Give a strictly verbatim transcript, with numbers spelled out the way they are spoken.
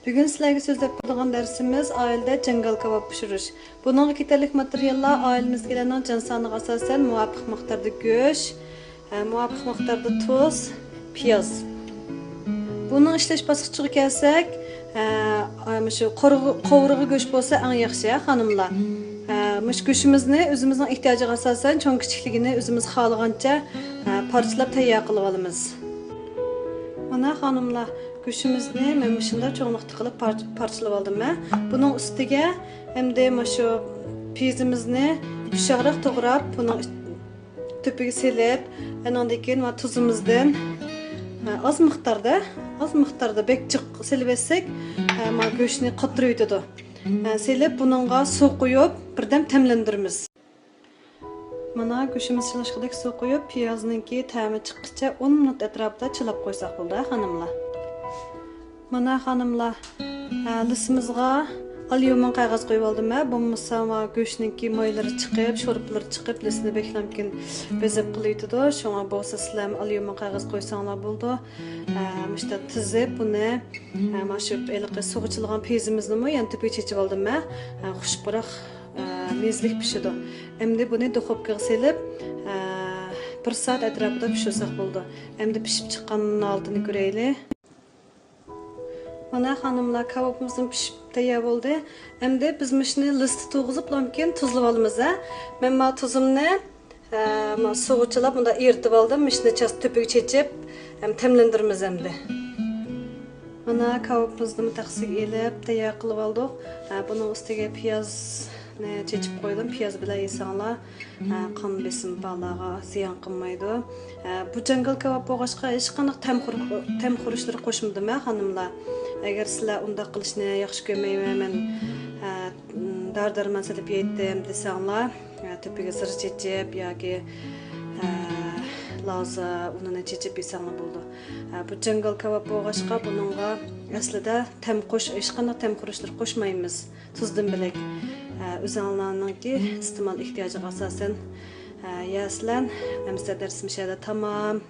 بۈگۈن سىلەرگە سۆزلەپ بېرىدىغان دەرسىمىز ئائىلىدە جاڭگال كاۋاپ پىشۇرۇش. بۇنىڭغا كېتەرلىك ماتېرىياللار ئائىلىمىزدىكىلەرنىڭ جان سانىغا ئاساسەن مۇۋاپىق مىقداردا گۆش، ھە، مۇۋاپىق مىقداردا تۇز، پىياز. بۇنىڭ ئىشلەش باسقۇچىغا كەلسەك، ھە، مۇشۇ قورۇغ-، قوۋۇرغا گۆش بولسا ئەڭ ياخشى، ھە، خانىملار. ھە، مۇشۇ گۆشىمىزنى ئۆزىمىزنىڭ ئېھتىياجىغا ئاساسەن چوڭ كىچىكلىكىنى ئۆزىمىز خالىغانچە، ھە، پارچىلاپ تەييار قىلىۋالىمىز. مانا خانىملار، گۆشىمىزنى مەن مۇشۇنداق چوڭلۇقتا قىلىپ پار-، پارچىلىۋالدىم مەن. بۇنىڭ ئۈستىگە ئەمدى مۇشۇ پىيىزىمىزنى ئۇششاقراق توغراپ، بۇنىڭ تۆپىگە سېلىپ، ئانىڭدىن كېيىن مانا تۇزىمىزدىن، ھە، ئاز مىقداردا، ئاز مىقداردا بەك جىق سېلىۋەتسەك، ھە، مانا گۆشنى قاتتۇرۇۋېتىدۇ. ھە، سېلىپ بۇنىڭغا سۇ قۇيۇپ، بىردەم تەملەندۈرىمىز. مانا گۆشىمىز چىلاشقۇدەك سۇ قۇيۇپ، پىيازنىڭكى تەمى چىققىچە ئون مىنۇت ئەتراپىدا چىلاپ قويساق بولدى، خانىملار. مانا خانىملار، ھە، لىسىمىزغا ئاليۇمىن قەغەز قويۇپ ئالدىم مەن. بولمىسا ما گۆشنىڭكى مايلىرى چىقىپ، شورپىلىرى چىقىپ، لىسنى بەكلەمكىن بېزەپ قىلىۋېتىدۇ. شۇڭا بولسا سىلەرمۇ ئاليۇمىن قەغەز قويساڭلار بولىدۇ. ھە، مۇشۇنداق تىزىپ بۇنى، ھە، مانا شۇ ھېلىقى سۇغا چىلىغان پىيىزىمىزنىمۇ يەنە تۆپىگە چېچىۋالدىم مەن. ھە، خۇشپۇراق، ھە، مېزىلىك پىشىدۇ. ئەمدى بۇنى دۇخوپكىغا سېلىپ، ھە، بىر سائەت ئەتراپىدا پىشۇرساق بولىدۇ. ئەمدى پىشىپ چىققان ھالىتىنى كۆرەيلى. مانا خانىملار، كاۋاپىمىزمۇ پىشىپ تەييار بولدى. ئەمدى بىز مۇشۇنى لىستا تۇرغۇزۇپ، لامكىن تۇزلىۋالىمىز، ھە. مەن مانا تۇزۇمنى، ھە، مانا سۇغا چىلاپ، مۇنداق ئېرىتىۋالدىم. مۇشۇنى چاس تۆپىگە چېچىپ، ھەم تەملەندۈرىمىز ئەمدى. مانا كاۋاپىمىزنىمۇ تەخسىگە ئېلىپ، تەييار قىلىۋالدۇق. ھە، بۇنىڭ ئۈستىگە پىيازنى چېچىپ قويدۇم. پىياز بىلەن يېسەڭلار، ھە، قان بېسىمى بارلارغا زىيان قىلمايدۇ. ھە، بۇ جاڭگال كاۋاپ بولغاچقا، ھېچقانداق تەم خۇر-، تەم خۇرۇچلىرى قوشمىدىم، ھە، خانىملار. ئەگەر سىلەر ئۇنداق قىلىشنى ياخشى كۆرمەيمەن، مەن، ھە، دارى دەرمان سېلىپ يەيتتىم دېسەڭلار، ھە، تۆپىگە زىر چېچىپ ياكى، ھە، لازا ئۇنىنى چېچىپ يېسەڭلار بولىدۇ. ھە، بۇ جاڭگال كاۋاپ بولغاچقا، بۇنىڭغا ئەسلىدە تەم قوش-، ھېچقانداق تەم خۇرۇچلىرى قوشمايمىز. تۇزدىن بۆلەك. ئە، ئۆزۈڭلارنىڭكى ئىستېمال ئېھتىياجىغا ئاساسەن، ئە، يەسىلەن. ئەمىسە دەرسىم شۇ يەردە تامام.